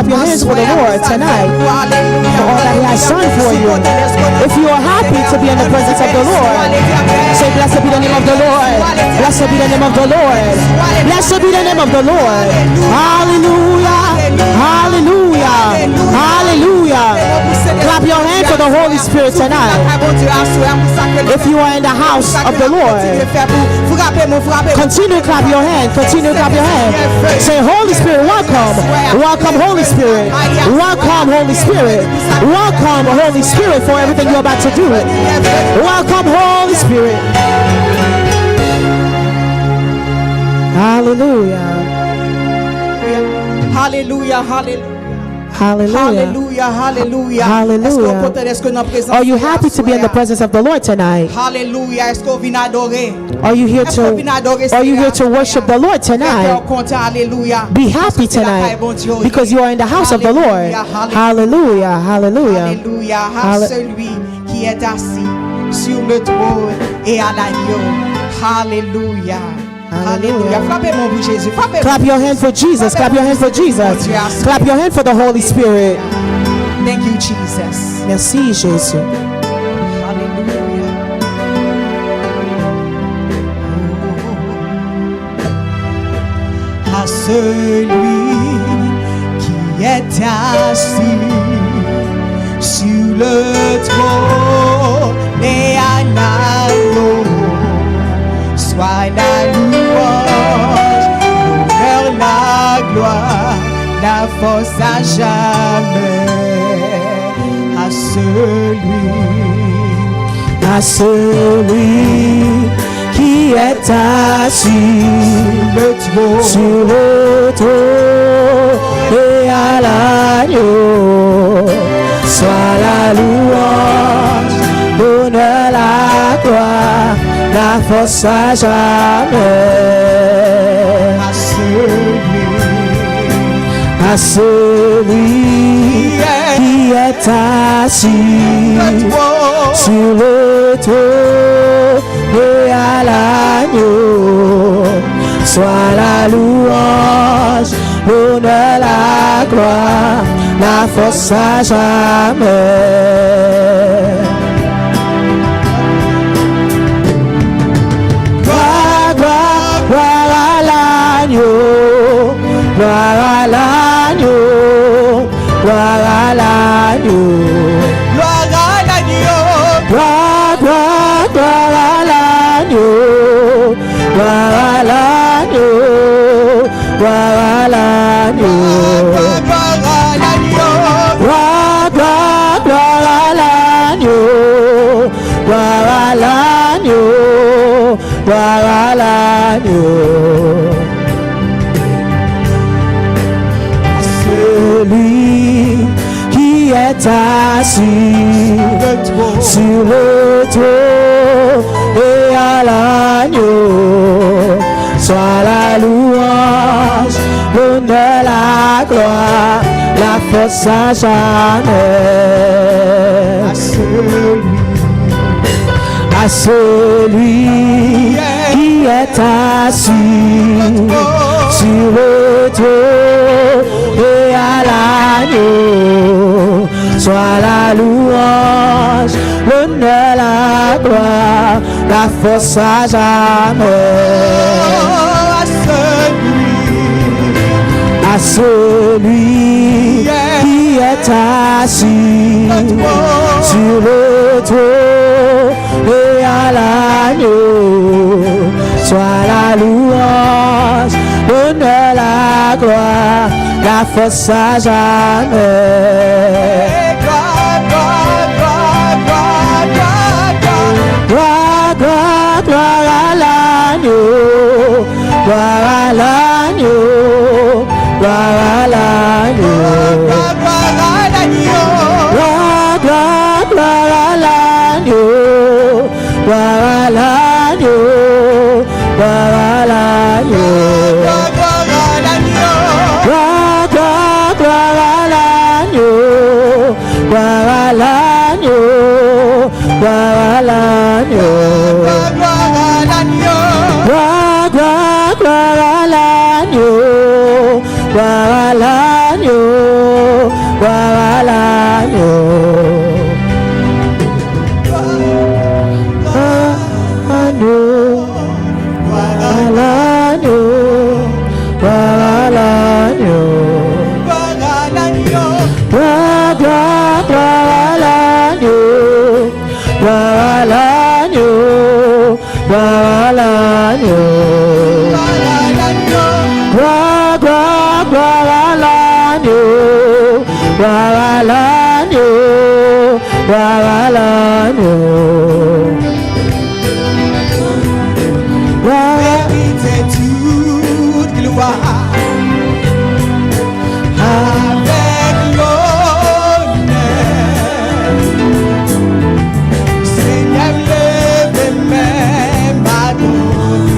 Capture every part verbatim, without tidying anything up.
Your hands for the Lord tonight, for all that He has done for you. If you are happy to be in the presence of the Lord, say, "Blessed be the name of the Lord. Blessed be the name of the Lord. Blessed be the name of the Lord." Hallelujah. Hallelujah. Hallelujah. Clap your hand for the Holy Spirit tonight. If you are in the house of the Lord, continue to clap your hand. Continue to clap your hand. Say, "Holy Spirit, welcome. Welcome, Holy Spirit. Welcome, Holy Spirit. Welcome, Holy Spirit, for everything you're about to do. Welcome, Holy Spirit." Hallelujah. Hallelujah, hallelujah. Hallelujah. Hallelujah, hallelujah. Hallelujah. Èske w kontan, èske w nan prezans Are you happy to be in the presence of the Lord tonight? Hallelujah. Èske w vin adore? Are you here to, are you here to worship the Lord tonight? Be happy tonight because you are in the house of the Lord. Hallelujah, hallelujah. Hallelujah. À celui qui est assis sur le trône et à l'agneau. Hallelujah. Hallelujah. Frape men w pou Jezi. Frape men. Clap your hand for Jesus. Clap your hand for Jesus. Clap your hand for the Holy Spirit. Thank you, Jesus. Merci, Jésus. Hallelujah. À celui qui est assis sur le trône et à l'agneau soit la louange, l'honneur, la gloire, la force à jamais à celui, à celui qui est assis sur le trône et à l'agneau soit la louange, l'honneur, la gloire, la force à jamais. À celui, à celui qui est assis sur le trône et à l'agneau soit la louange, l'honneur, la gloire, la force à jamais. Gloire, gloire, gloire à l'agneau, gloire à l'agneau. Gloire à l'agneau. Gloire à l'agneau. Gloire, gloire, gloire à l'agneau. Gloire à l'agneau. Gloire à l'agneau. Gloire, gloire, gloire à l'agneau. Gloire à l'agneau. Gloire à l'agneau. Celui qui est assis sur le trône et à l'agneau soit la louange, l'honneur, la gloire, la force à jamais. À celui, à celui qui est assis sur le trône et à l'agneau soit la louange, l'honneur, la gloire, la force à jamais. À celui, à celui qui est assis sur le trône et à l'agneau soit la louange, l'honneur, la gloire, la force à jamais. Gloire, gloire, gloire à l'agneau, gloire à l'agneau, gloire à l'agneau. Gloire, gloire, gloire à l'agneau, gloire à l'agneau, gloire à l'agneau. Gloire, gloire, gloire à l'agneau, gloire à l'agneau, gloire à l'agneau. Gloire, gloire, gloire à l'agneau, gloire à l'agneau. Glwa a lanyo. Glwa a lanyo. Glwa a lanyo. Glwa a lanyo. Glwa, glwa, glwa a lanyo. Glwa a lanyo. Glwa a lanyo. Glwa, glwa, glwa a lanyo. Glwa a lanyo. Glwa a lanyo. Glwa. Merite tout glwa. Avèk lonè, Senyè, m leve men m adore,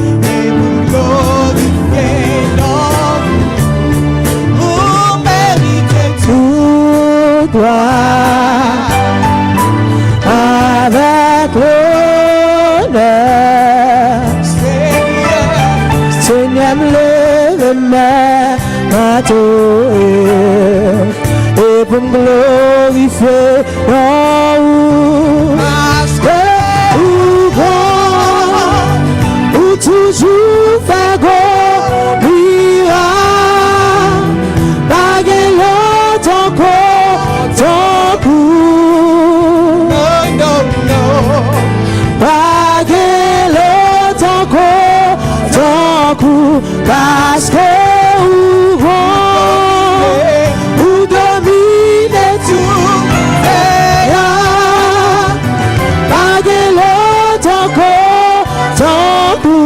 e pou m glorifye non ou. Merite tout glwa avèk lonè. Senyè, Senyè, m leve men m adore, e pou m glorifye non ou. Paske ou bon, ou toujou fè gwo mirak. Pa gen lòt ankò tankou. No, no, no. Pa gen lòt ankò tankou. Paske ou bon, ou domine tout tè a. Pa gen lòt ankò tankou.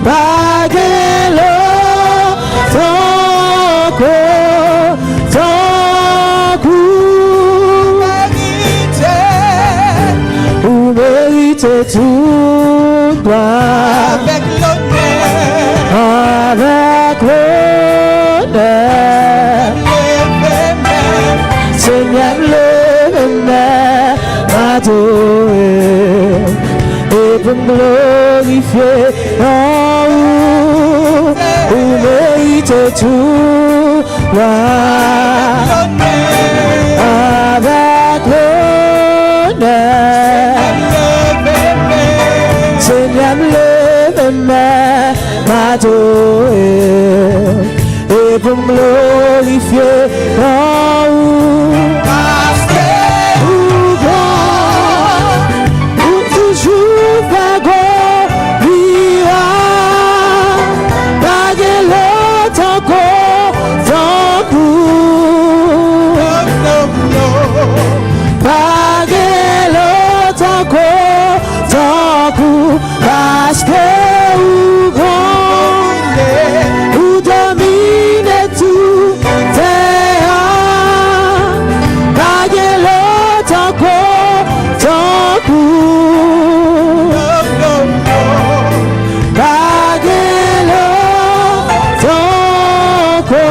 Pa gen lòt ankò tankou. Ou merite tout glwa. Avèk lonè. Avèk lonè. Senyè, m leve men m adore, e pou m glorifye non ou. Ou merite tout glwa. Avèk lonè. Senyè, m leve men m adore, e pou m glorifye non ou. Paske ou bon, ou toujou fè gwo mirak. Pa gen lòt ankò tankou. Pa gen lòt ankò tankou. Paske ou gran, ou domine tout tè a. Pa gen lòt ankò tankou. Pa gen lòt ankò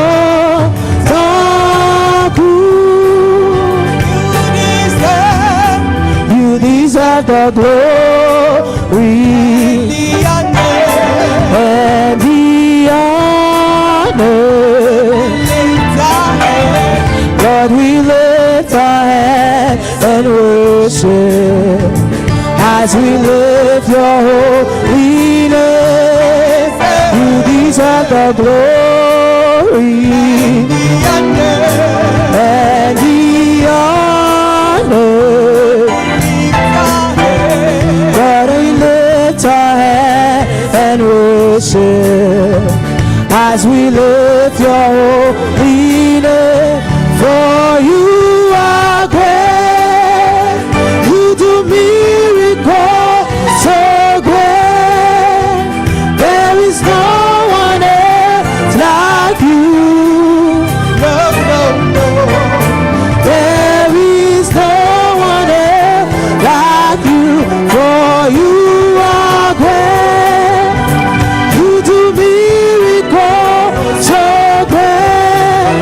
tankou. You deserve the glory and the honor. Lord, we lift our hands and worship as we lift your holy name. You deserve the glory and the honor. Lord, we lift our hands and worship as we lift your holy name. For you are great, you do miracles so great. There is no one else like you. No, no, no. There is no one else like you, for you are great. You do miracles so great.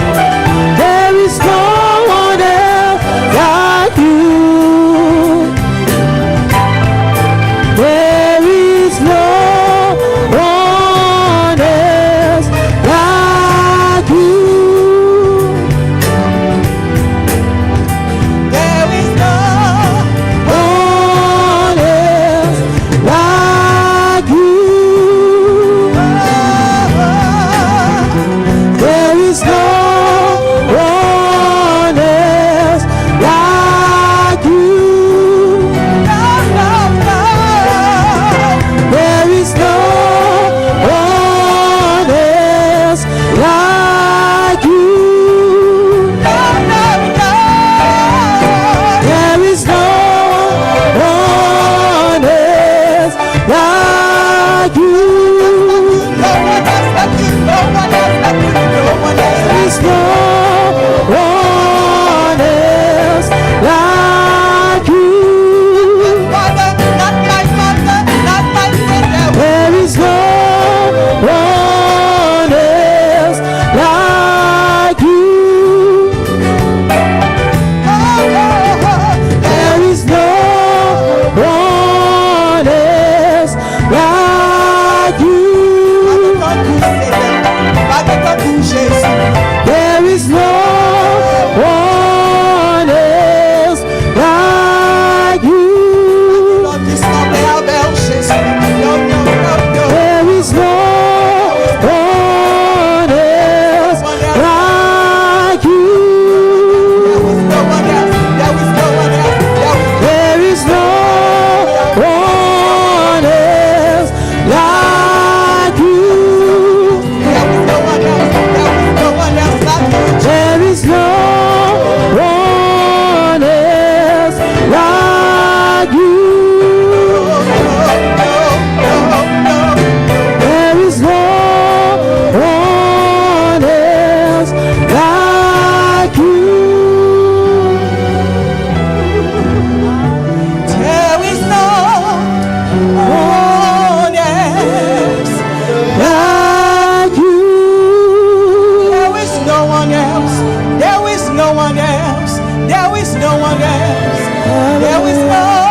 One else. There is no